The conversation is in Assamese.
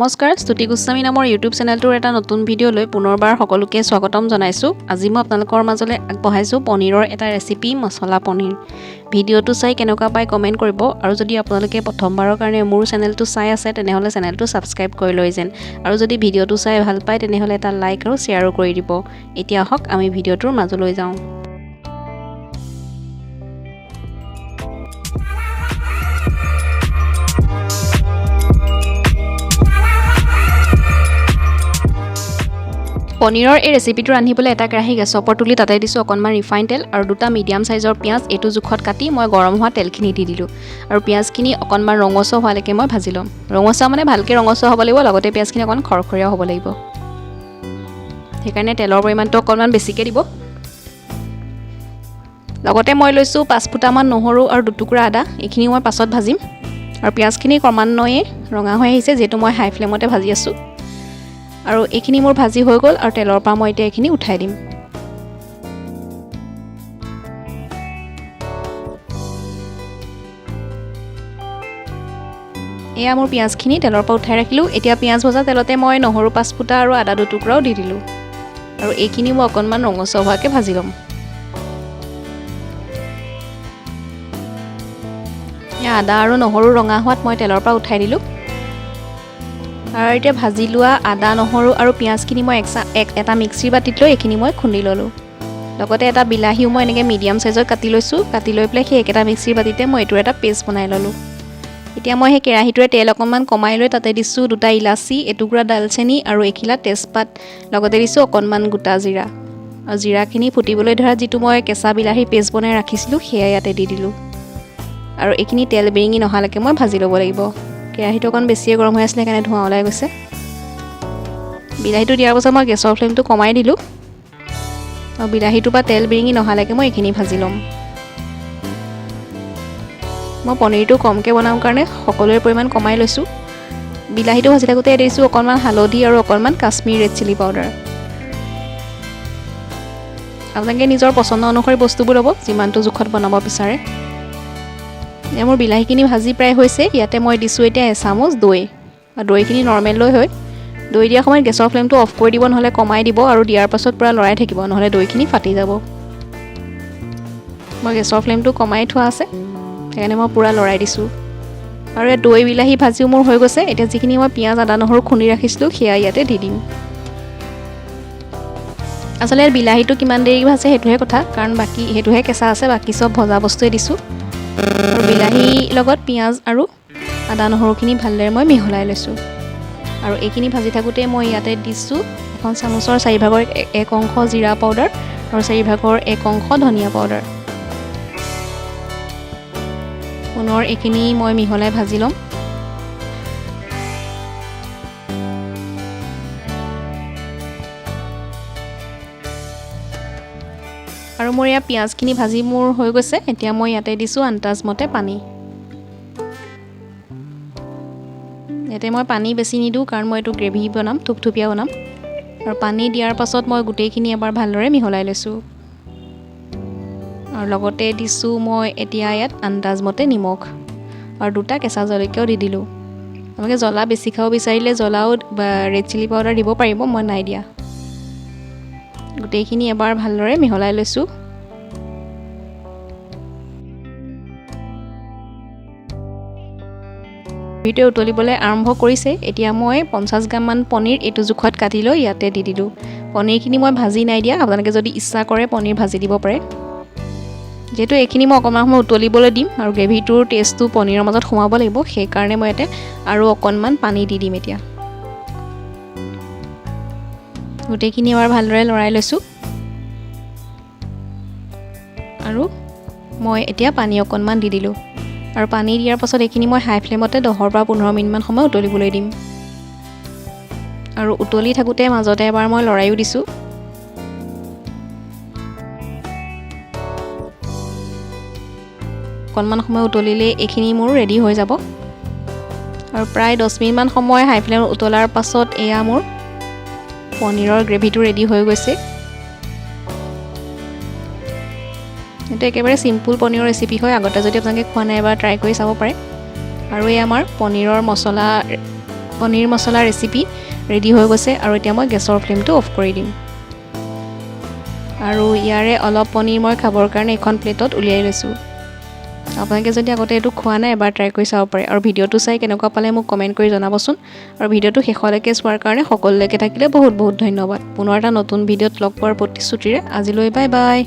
নমস্কাৰ, স্তুতি গোস্বামী নামৰ ইউটিউব চেনেলটোৰ এটা নতুন ভিডিঅ'লৈ পুনৰবাৰ সকলোকে স্বাগতম জনাইছোঁ। আজি মই আপোনালোকৰ মাজলৈ আগবঢ়াইছোঁ পনীৰৰ এটা ৰেচিপি, মছলা পনীৰ। ভিডিঅ'টো চাই কেনেকুৱা পায় কমেণ্ট কৰিব আৰু যদি আপোনালোকে প্ৰথমবাৰৰ কাৰণে মোৰ চেনেলটো চাই আছে, তেনেহ'লে চেনেলটো ছাবস্ক্ৰাইব কৰি লৈ যেন আৰু যদি ভিডিঅ'টো চাই ভাল পায়, তেনেহ'লে এটা লাইক আৰু শ্বেয়াৰো কৰি দিব। এতিয়া আহক, আমি ভিডিঅ'টোৰ মাজলৈ যাওঁ। পনীৰৰ এই ৰেচিপিটো ৰান্ধিবলৈ এটা কেৰাহী গেছৰ ওপৰত তুলি তাতে দিছোঁ অকণমান ৰিফাইন তেল আৰু দুটা মিডিয়াম চাইজৰ পিঁয়াজ এইটো জোখত কাটি মই গৰম হোৱা তেলখিনি দি দিলোঁ আৰু পিঁয়াজখিনি অকণমান ৰঙচুৱা হোৱালৈকে মই ভাজি ল'ম। ৰঙচুৱা মানে ভালকৈ ৰঙচুৱা হ'ব লাগিব, লগতে পিঁয়াজখিনি অকণ খৰখৰীয়া হ'ব লাগিব। সেইকাৰণে তেলৰ পৰিমাণটো অকণমান বেছিকৈ দিব। লগতে মই লৈছোঁ 5 ফুটামান নহৰু আৰু দুটুকুৰা আদা। এইখিনি মই পাছত ভাজিম। আৰু পিঁয়াজখিনি ক্ৰমান্বয়ে ৰঙা হৈ আহিছে, যিহেতু মই হাই ফ্লেমতে ভাজি আছোঁ। আৰু এইখিনি মোৰ ভাজি হৈ গ'ল আৰু তেলৰ পৰা মই এতিয়া এইখিনি উঠাই দিম। এয়া মোৰ পিঁয়াজখিনি তেলৰ পৰা উঠাই ৰাখিলোঁ। এতিয়া পিঁয়াজ ভজা তেলতে মই নহৰু 5 ফুটা আৰু আদা দুটুকুৰাও দি দিলোঁ আৰু এইখিনি মই অকণমান ৰঙচুৱা হোৱাকৈ ভাজি ল'ম। এয়া আদা আৰু নহৰু ৰঙা হোৱাত মই তেলৰ পৰা উঠাই দিলোঁ। আৰু এতিয়া ভাজি লোৱা আদা, নহৰু আৰু পিঁয়াজখিনি মই এটা মিক্সিৰ বাতিত লৈ এইখিনি মই খুন্দি ল'লোঁ। লগতে এটা বিলাহীও মই এনেকৈ মিডিয়াম চাইজত কাটি লৈছোঁ। কাটি লৈ পেলাই সেই একেটা মিক্সিৰ বাতিতে মই এইটোৰ এটা পেষ্ট বনাই ল'লোঁ। এতিয়া মই সেই কেৰাহীটোৰে তেল অকণমান কমাই লৈ তাতে দিছোঁ দুটা ইলাচি, এটুকুৰা ডালচেনি আৰু এখিলা তেজপাত। লগতে দিছোঁ অকণমান গোটা জিৰা। আৰু জিৰাখিনি ফুটিবলৈ ধৰা যিটো মই কেঁচা বিলাহীৰ পেষ্ট বনাই ৰাখিছিলোঁ, সেয়া ইয়াতে দি দিলোঁ। আৰু এইখিনি তেল বিৰিঙি নহালৈকে মই ভাজি ল'ব লাগিব। কেৰাহীটো অকণ বেছিয়ে গৰম হৈ আছিলে, সেইকাৰণে ধোঁৱা ওলাই গৈছে। বিলাহীটো দিয়াৰ পাছত মই গেছৰ ফ্লেমটো কমাই দিলোঁ আৰু বিলাহীটোৰ পৰা তেল বিৰিঙি নহালৈকে মই এইখিনি ভাজি ল'ম। মই পনীৰটো কমকৈ বনাম কাৰণে সকলোৰে পৰিমাণ কমাই লৈছোঁ। বিলাহীটো ভাজি থাকোঁতে দিছোঁ অকণমান হালধি আৰু অকণমান কাশ্মীৰ ৰেড চিলি পাউডাৰ। আপোনালোকে নিজৰ পচন্দ অনুসৰি বস্তুবোৰ ল'ব, যিমানটো জোখত বনাব বিচাৰে। এতিয়া মোৰ বিলাহীখিনি ভাজি প্ৰায় হৈছে। ইয়াতে মই দিছোঁ এতিয়া এচামুচ দৈ। আৰু দৈখিনি নৰ্মেল দৈ হয়। দৈ দিয়াৰ সময়ত গেছৰ ফ্লেমটো অফ কৰি দিব, নহ'লে কমাই দিব আৰু দিয়াৰ পাছত পূৰা লৰাই থাকিব, নহ'লে দৈখিনি ফাটি যাব। মই গেছৰ ফ্লেমটো কমাই থোৱা আছে, সেইকাৰণে মই পূৰা লৰাই দিছোঁ। আৰু ইয়াত দৈ বিলাহী ভাজিও মোৰ হৈ গৈছে। এতিয়া যিখিনি মই পিঁয়াজ, আদা, নহৰু খুন্দি ৰাখিছিলোঁ, সেয়া ইয়াতে দি দিম। আচলতে ইয়াত বিলাহীটো কিমান দেৰি ভাজে সেইটোহে কথা, কাৰণ বাকী সেইটোহে কেঁচা আছে, বাকী চব ভজা বস্তুৱে দিছোঁ। আৰু বিলাহীৰ লগত পিঁয়াজ আৰু আদা নহৰুখিনি ভালদৰে মই মিহলাই লৈছোঁ। আৰু এইখিনি ভাজি থাকোঁতে মই ইয়াতে দিছোঁ এখন চামুচৰ চাৰিভাগৰ এক অংশ জিৰা পাউডাৰ আৰু চাৰিভাগৰ এক অংশ ধনিয়া পাউডাৰ। পুনৰ এইখিনি মই মিহলাই ভাজি ল'ম। আৰু মোৰ ইয়াৰ পিঁয়াজখিনি ভাজি মোৰ হৈ গৈছে। এতিয়া মই ইয়াতে দিছোঁ আন্দাজমতে পানী। ইয়াতে মই পানী বেছি নিদিওঁ, কাৰণ মই এইটো গ্ৰেভি বনাম, থুপথুপীয়া বনাম। আৰু পানী দিয়াৰ পাছত মই গোটেইখিনি এবাৰ ভালদৰে মিহলাই লৈছোঁ। আৰু লগতে দিছোঁ মই এতিয়া ইয়াত আন্দাজমতে নিমখ আৰু দুটা কেঁচা জলকীয়াও দি দিলোঁ। আপোনালোকে জ্বলা বেছি খাব বিচাৰিলে জ্বলাও বা ৰেড চিলি পাউডাৰ দিব পাৰিব, মই নাই দিয়া। গোটেইখিনি এবাৰ ভালদৰে মিহলাই লৈছোঁ। গ্ৰেভিটোৱে উতলিবলৈ আৰম্ভ কৰিছে। এতিয়া মই 50 গ্ৰামমান পনীৰ এইটো জোখত কাটি লৈ ইয়াতে দি দিলোঁ। পনীৰখিনি মই ভাজি নাই দিয়া। আপোনালোকে যদি ইচ্ছা কৰে, পনীৰ ভাজি দিব পাৰে। যিহেতু এইখিনি মই অকণমান সময় উতলিবলৈ দিম আৰু গ্ৰেভিটোৰ টেষ্টটো পনীৰৰ মাজত সোমাব লাগিব, সেইকাৰণে মই ইয়াতে আৰু অকণমান পানী দি দিম। এতিয়া গোটেইখিনি এবাৰ ভালদৰে লৰাই লৈছোঁ আৰু মই এতিয়া পানী অকণমান দি দিলোঁ। আৰু পানী দিয়াৰ পাছত এইখিনি মই হাই ফ্লেমতে 10ৰ পৰা 15 মিনিটমান সময় উতলিবলৈ দিম। আৰু উতলি থাকোঁতে মাজতে এবাৰ মই লৰায়ো দিছোঁ। অকণমান সময় উতলিলেই এইখিনি মোৰ ৰেডি হৈ যাব। আৰু প্ৰায় 10 মিনিটমান সময় হাই ফ্লেমত উতলাৰ পাছত এয়া মোৰ পনীৰৰ গ্ৰেভিটো ৰেডি হৈ গৈছে। এইটো একেবাৰে চিম্পুল পনীৰৰ ৰেচিপি হয়। আগতে যদি আপোনালোকে খোৱা নাই, এবাৰ ট্ৰাই কৰি চাব পাৰে। আৰু এই আমাৰ পনীৰৰ মছলা পনীৰ মছলা ৰেচিপি ৰেডি হৈ গৈছে আৰু এতিয়া মই গেছৰ ফ্লেমটো অফ কৰি দিম। আৰু ইয়াৰে অলপ পনীৰ মই খাবৰ কাৰণে এখন প্লেটত উলিয়াই লৈছোঁ। আপোনালোকে যদি আগতে এইটো খোৱা নাই, এবাৰ ট্ৰাই কৰি চাব পাৰে। আৰু ভিডিঅ'টো চাই কেনেকুৱা পালে মোক কমেণ্ট কৰি জনাবচোন। আৰু ভিডিঅ'টো শেষলৈকে চোৱাৰ কাৰণে সকলোলৈকে থাকিলে বহুত বহুত ধন্যবাদ। পুনৰ এটা নতুন ভিডিঅ'ত লগ পোৱাৰ প্ৰতিশ্ৰুতিৰে আজিলৈ বাই বাই।